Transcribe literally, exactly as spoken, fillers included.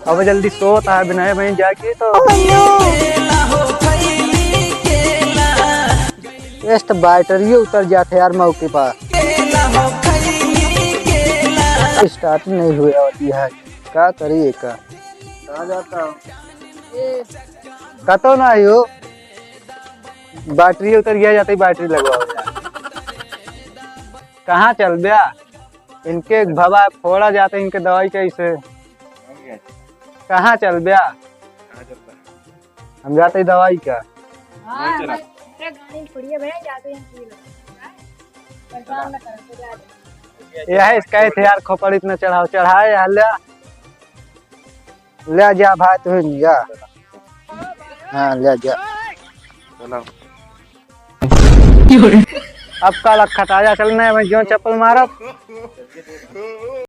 अब जल्दी सोत है, बिना बहन जाके तो। केला हो खैली केला। Waste, बैटरी उतर जात है यार मौके पर। केला हो खैली केला। Start नहीं हुए होती है, का करी एका? कहाँ जाता हूँ? कतो ना हो, बैटरी उतर गया, जाते ही बैटरी लगवाओ। कहाँ चल दिया? इनके भवा फोड़ा जाते, इनके दवाई कैसे? कहाँ चल बया? हम जाते ही दवाई का। हाँ, चला। हमारे गाड़ी में पड़ी है भैया, जाते हैं पी लो। परेशान ना करो, तो जा दे। यह इसका ही थे यार, खोपड़ी इतना चढ़ाओ, चढ़ाए यार, ले। ले जा भाई, तू ही जा। हाँ, ले जा। चलो। अब का लखत आजा, चल ना, मैं जो चप्पल मारब।